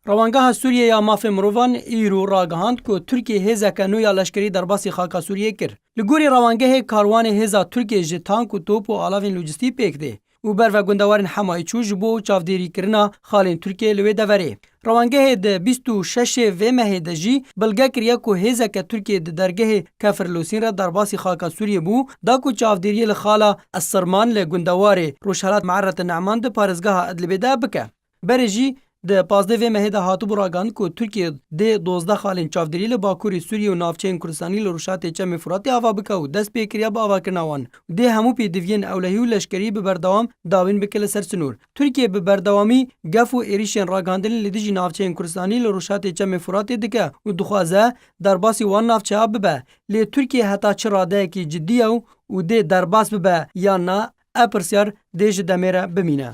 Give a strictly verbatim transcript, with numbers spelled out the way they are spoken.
Rewangeha Sûriyê ya Mafê Mirovan îro ragihand ku Tirkiye hêzeke nû ya leşkerî derbasî xaka Sûriyê kir. Li gorî rewangehê, karwanê hêza Tirkiye ji tank û top û alavên lojîstî pêk tê û ber ve gundewarên Hema yê çû ji bo çavdêrîkirina xalên Tirkiye li wê deverê. Rewangehê di bîst û şeş vê mehê de jî bilge kiriye ku hêzeke Tirkiye di dergehê Kefir Lûsîn re derbasî xaka Sûriyê bû, da ku çavdêriyê li xala Esirman li gundewarê rojhelat Me'erret Ne'man di parêzgeha Idlibê de bike. Berê jî di pazdeh vê mehê de hatibû ragihandin ku Tirkiye dê dozdeh xalên çavdêrî li bakurê Sûriyê û navçeyên Kurdistanî li rojhilatê Çemê Furatê ava bike û dest pê kiriye bi avakirina wan û dê hemû pêdiviyên ewlehî û leşkerî bi berdewam dawîn bike li ser sinûr. Tirkiye bi berdewamî gef û êrîşên ragihandinê li dijî navçeyên Kurdistanî li rojhilatê Çemê Furatê dike û dixwaze derbasî wan navçeya bibe. Lê Tirkiye heta çi radeyekî cidî ye û dê derbas bibe yan na, ev pirsyar dê ji demê re bimîne.